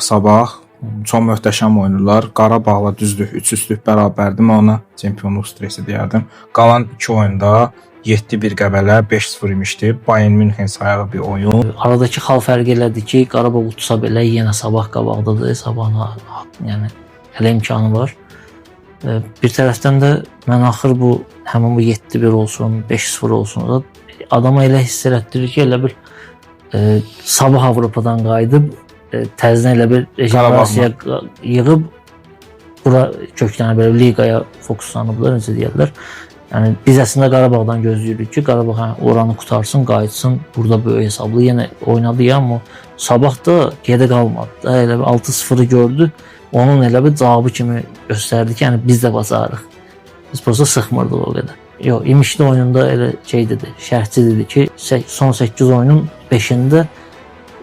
Sabah çox möhtəşəm oynayırlar. Qarabağla düzdür, 3 üstlük bərabərdir. Mən ona çempionluq stresi deyərdim. Qalan 2 oyunda 7-1 Qəbələ, 5-0 imişdi. Bayern Münxen sayağı bir oyun. Aradakı xal fərqi elədir ki, Qarabağ utsa belə yenə Sabah qabaqdadır. Sabahın yəni hələ imkanı var. Bir tərəfdən də mən axır bu həmin bu 7-1 olsun, 5-0 olsun da adama elə hiss elətdirir ki, elə bir Sabah Avropadan qayıdıb təzədən elə bir regenerasiya yığıb bura köklənib belə liqaya fokuslanıblar, necə deyirlər. Yəni biz əslində Qarabağdan gözləyirik ki, Qarabağ hə, oranı qutarsın, qayıtsın, burada böyük hesablı yenə oynadı ya, amma Sabah da gedə qalmadı da, elə bir 6-0-ı gördü. Onun elə bir cavabı kimi göstərdi ki, yəni biz də bacarırıq. Biz prosta sıxmırdıq o qədər. Yox, İmişli oyununda elə şey dedi, şərhçi dedi ki, son 8 oyunun 5-ində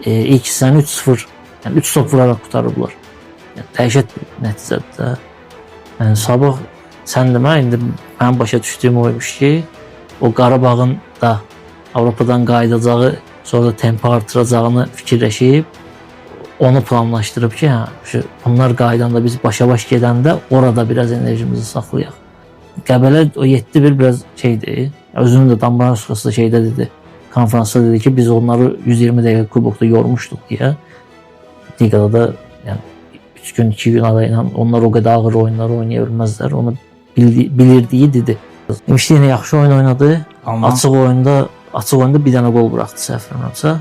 ilk hissəni 3-0, yəni 3 top vuraraq qurtarıblar. Yəni, dəhşət bir nəticədir də. Yəni Sabah sən demə indi mənim başa düşdüyüm o imiş ki, o Qarabağın da Avropadan qayıdacağı, sonra da tempo artıracağını fikirləşib onu planlaşdırıb ki, hə, şu, bunlar qayıdanda biz başa-baş gedəndə orada biraz enerjimizi saxlayaq. Qəbələ o 7-1 biraz şeydir. Özünün də Dambrauskas da şeydə dedi. Konfransda dedi ki, biz onları 120 dəqiqə kubokda yormuşduq deyə. Liqada da yəni 3 gün, 2 gün arayla onlar o qədər ağır oyunları oynaya bilməzlər. Onu bilirdiyi dedi. İmişli yenə yaxşı oyun oynadı. Amma Açıq oyunda bir dənə qol buraxdı səhv eləmirəmsə.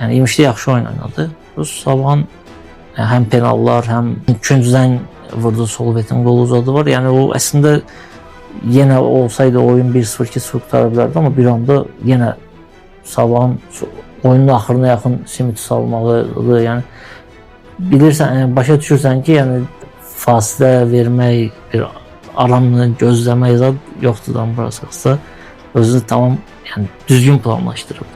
Yəni İmişli yaxşı oyun oynadı. Bu Sabahın yəni, həm penallar, həm küncdən vurdu Solvetin qolu uzadı var. Yəni o əslində yenə olsaydı oyun 1-0 2-0 qutara bilərdi, amma bir anda yenə Sabahın oyunun axırına yaxın Simit salmağı, yəni bilirsən, yəni başa düşürsən ki, yəni fasilə vermək, bir aramla gözləmək zad yoxdur Dambrauskas. Özünü tamam yəni düzgün planlaşdırıb.